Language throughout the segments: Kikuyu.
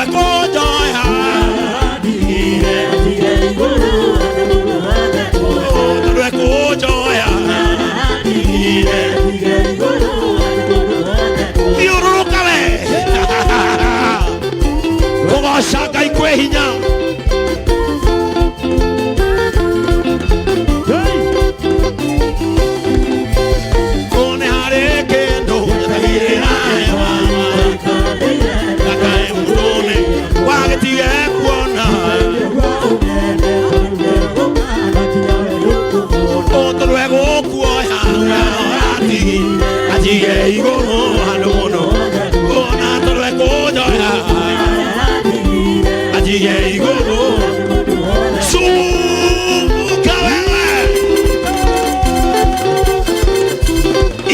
Ekũnjoya tondũ ekũnjoya thiũrũrũka we kũgoca Ngai kwĩ hinya. Kũu nĩ harĩ kĩndũ gĩtagĩrĩra hewa gakae mũndũ-inĩ wagĩtige kuona tondũ egũkuoya ũratigi anjige igũrũ handũ mũno ona tondũ ekũnjoya anjige igũrũ cumuka wewe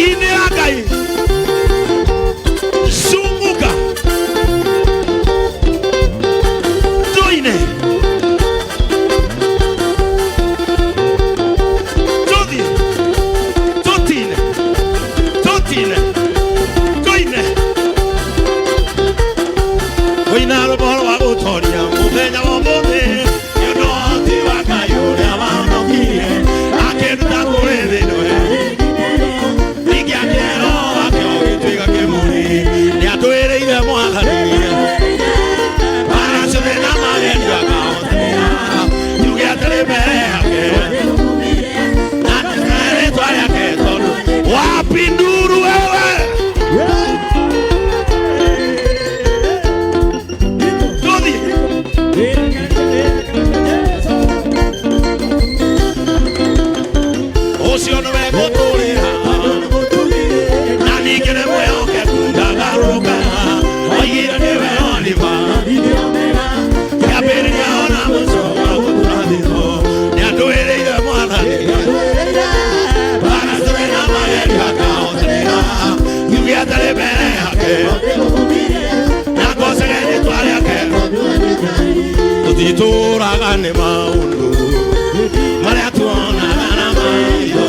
inĩra Ngai cumuka tũine tũthiĩ tũtine tũtine tũine kũina rũmbo rwa gũtoria mũthenya wa ũmũthĩ nĩ ũndũ wa ũhoti wa Ngai ũrĩa wahonokirie akĩnduta kũrĩ thĩ ĩno ningĩ akĩheo wake ũgĩtuĩka kĩmũrĩ nĩ atwĩrĩire mwathani mara ciothe na magerio akahotanĩra njuge atĩrĩ mbere yake na rĩtwa rĩake tondũ wapinduru wewe tũthiĩ. Ũcio nĩwe ngũtũrĩra na ningĩ nĩ mwĩhokeku ndagarũrũka oigire nĩwe Oliva kĩambĩrĩria ona mũico wa gũtũrathimo nĩ andũĩrĩire mwathani mara ciothe na magerio akahotanĩra njuge atĩrĩ mbere yake na ngocage rĩtwa rĩake tũtitũraga nĩ maũndũ marĩa tuonaga na maitho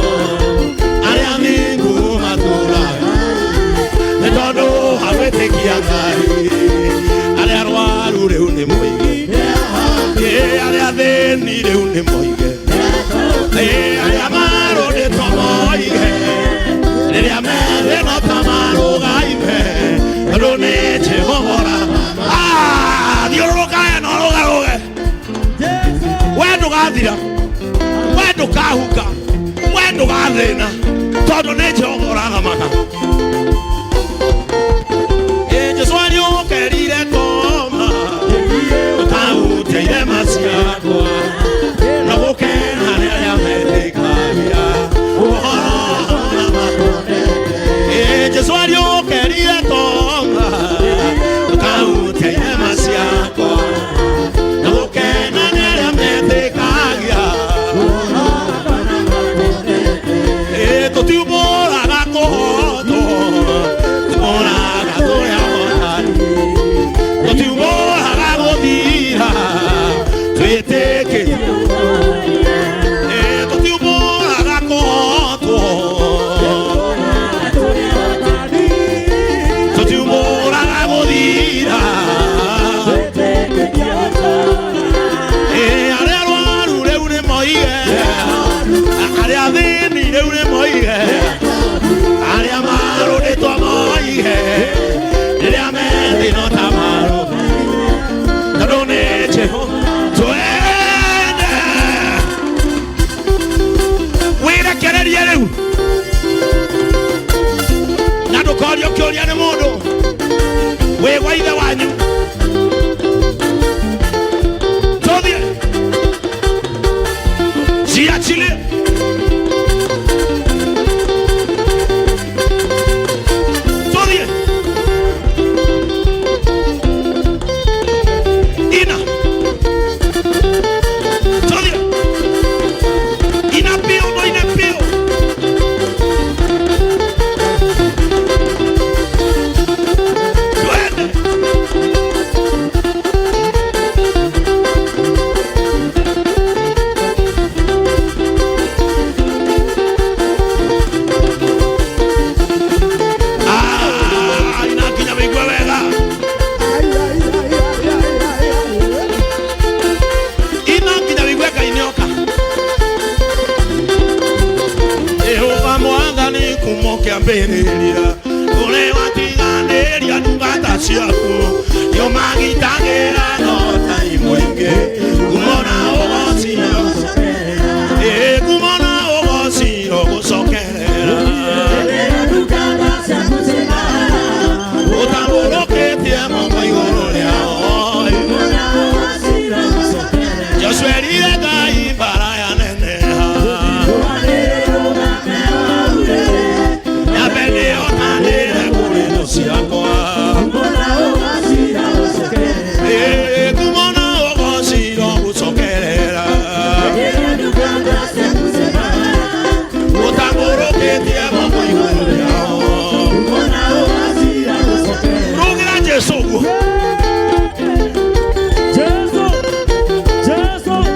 arĩa thingu matũraga nĩ tondũ hagwĩtĩkia Ngai arĩa arwaru rĩu nĩ moige ĩ arĩa athĩni rĩu nĩ moige ĩ arĩa marũndĩtwo moige rĩrĩa methĩno ta marũgaime tondũ nĩ Jehova. Thiũrũrũka we na ũrũgarũge we ndũgathira we ndũkahuka we ndũgathĩna tondũ nĩ Jehova ũrathamaka. Ĩ Jesũ ariũkerire Toma ũkahutia irema ciakwa na gũkena nĩ arĩa metĩkagia ũhoro na Ĩ Jesũ ariũkerire Toma ũkahutia irema ciakwa na gũkena nĩ arĩa metĩkagia. Ĩ tũtiumbũraga kũhotwo tũmbũraga tũrĩ ahotani tũtiumbũraga gũthira twĩtĩkĩtie. Ĩ tũtiumbũraga kũhotwo tũtiumbũraga gũthira. Ĩ arĩa arwaru rĩu nĩ moige arĩa athĩni rĩu nĩ moige arĩa marũndĩtwo moige rĩrĩa methĩno ta marũ tondũ nĩ Jehova twende wĩrekererie rĩu na ndũkorio kĩũria nĩ mũndũ wĩ gwa ithe wanyu tũthiĩ jiachilie tũthiĩ ina tũthiĩ ina biũ no ine biũ twende. Nĩo magitagĩra thota mũingĩ kumona ũgociro ĩ kumona ũgociro gũcokerera ũtambũrũkĩtie moko igũrũ rĩao. Joshua erire Ngai mbara yaneneha nyambe nĩotanĩre kũrĩ thũ ciakwa. Ĩ kumona ũgociro gũcokerera ũtambũrũkĩtie moko igũrũ rĩao. Rũgĩra Jesu ũguo.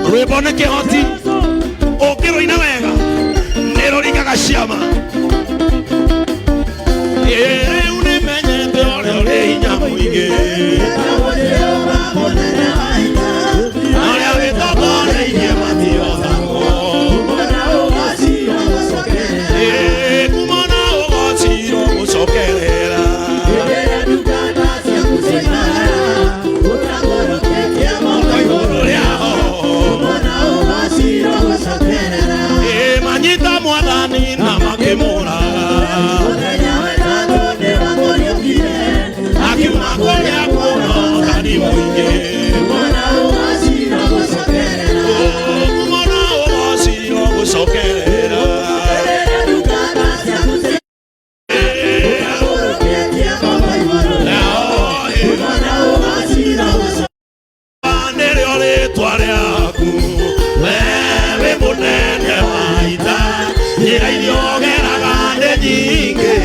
Rwĩmbo nĩ kĩhoti ũngĩrũina wega nĩ rũringaga ciama. Ĩ rĩu nĩmenyete ũrĩa ũrĩ hinya mũingĩ na ũrĩa wĩtongoreirie matiotagwo. Ĩ kumona ũgociro gũcokerera moko igũrũ rĩao. Ĩ manyita mwathani na makĩmũraga akiuma kũrĩa kũrogani mũingĩ. Kumona ũgociro gũcokerera nĩrĩo rĩtwa rĩaku we wĩ mũnene wa ita njĩra iria ũgeraga nĩ nyingĩ.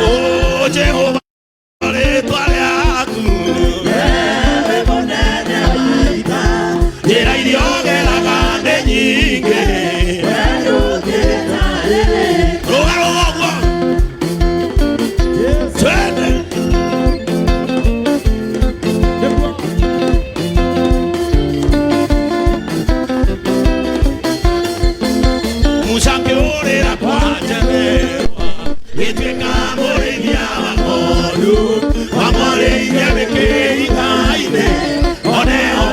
Ó Jehova rĩtwa rĩaku njĩra iria ũgeraga nĩ nyingĩ. Rũga rũga ũguo twende. Musa akĩũrĩra kwa Jehova gĩtuĩka mũrĩithia wa ng'ondu wamũrĩithia mĩkĩrika-inĩ oneo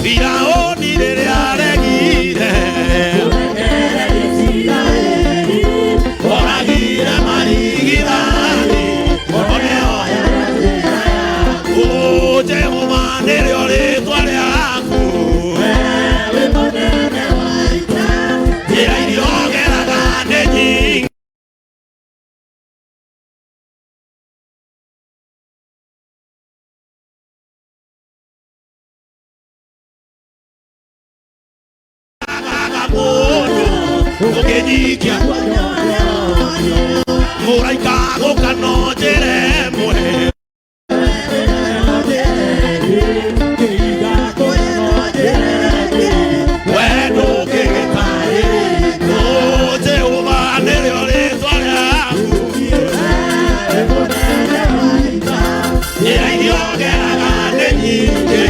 Firaũni rĩrĩa aregire oragire marigithani oneo. Ó Jehova nĩrĩo rĩtwa rĩaku njĩra iria ũgeraga nĩ nyingĩ. Mũndũ ũngĩnyikia mũraika gũka no njĩra ĩmwe. We ndũngĩgĩtarĩ. Ó Jehova nĩrĩo rĩtwa rĩaku njĩra iria ũgeraga nĩ nyingĩ.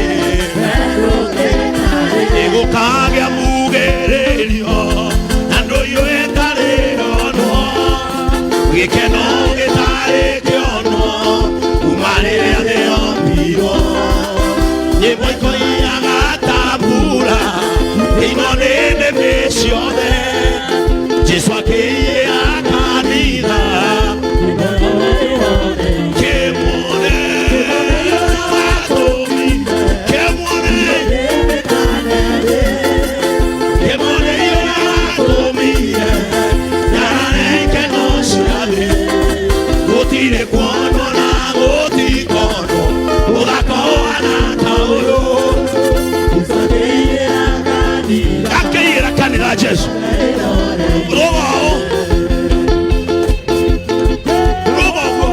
Nĩgũkagĩa mugĩrĩrio na ndũiyũ ĩtarĩ yonwo gĩkeno gĩtarĩ kĩonwo kuma rĩrĩa thĩ yombirwo. Nyĩmbo ikoiyaga ta mbura ĩno nĩ nĩmĩ ciothe Jesu akĩiyĩra kanitha kĩmuone watũmi kĩmuone kĩmuone ũrĩa watũmire nyarare ikeno cia thĩ gũtirĩ kuonwo na gũtikonwo mũthako ũhana ta ũyũ akĩiyĩra kanitha Jesu rũga ũũ rũga ũguo.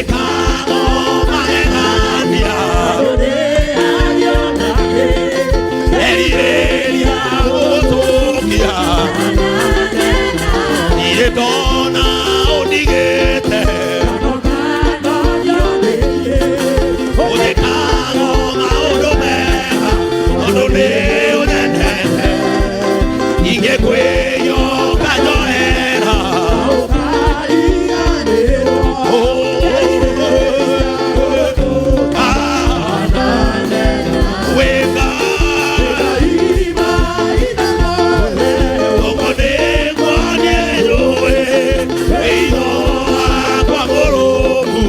Ũnjĩkaga magegania. Erirĩria gũgũtũkia. Niĩ ndona ũndigĩte. Ũnjĩkaga maũndũ mega tondũ nĩ ũnyendete. Ingĩkwĩyoka njohera. Wĩka ũguo nĩguo niĩ njũĩ wĩitho wakwa mũrũmu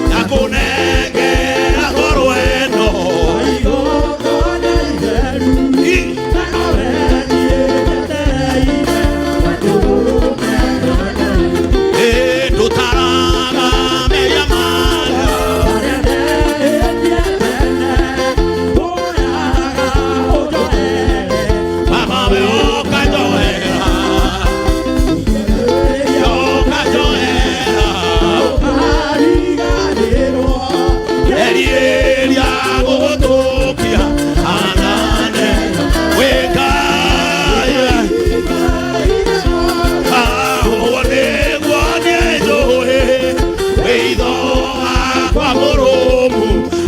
ndakũnengera ngoro ĩno. Ndũtaraga mehia maya. Baba we ũka njohera. Ũka njohera. Erirĩria gũgũtũkia anane wĩka ũguo nĩguo niĩ njũĩ wĩitho wakwa mũrũmu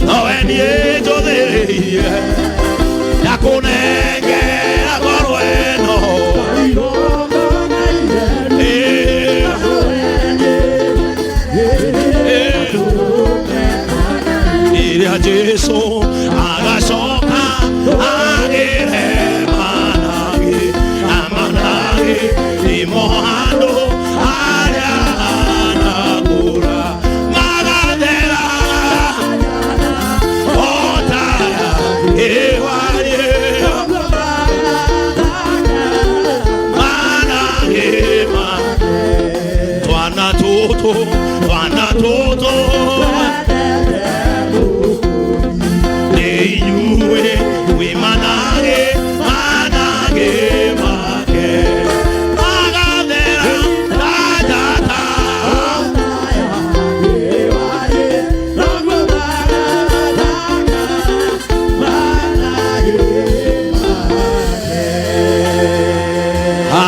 nowe niĩ njũthĩrĩirie ndakũnengera ngoro ĩno. Rĩrĩa Jesũ agacoka agĩre managĩ na managĩ nĩmo handũ harĩa anakũra magathera o ta ĩwarie managĩ ma twana tũtũ twana tũtũ nĩ inyuĩ mwĩ managĩ managĩ make magathera ta njata.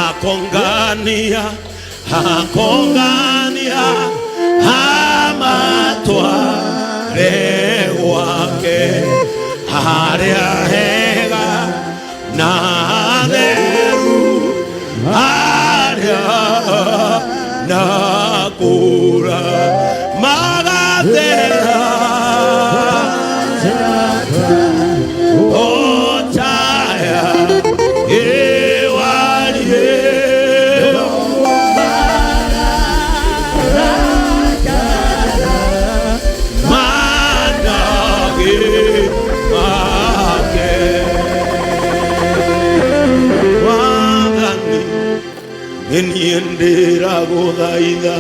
Hakongania hakongania amatware gwake harĩa hega na hatheru harĩa na kũra magathera otaya ewarie. Manage make Wathani nĩ niĩ ndĩragũthaitha.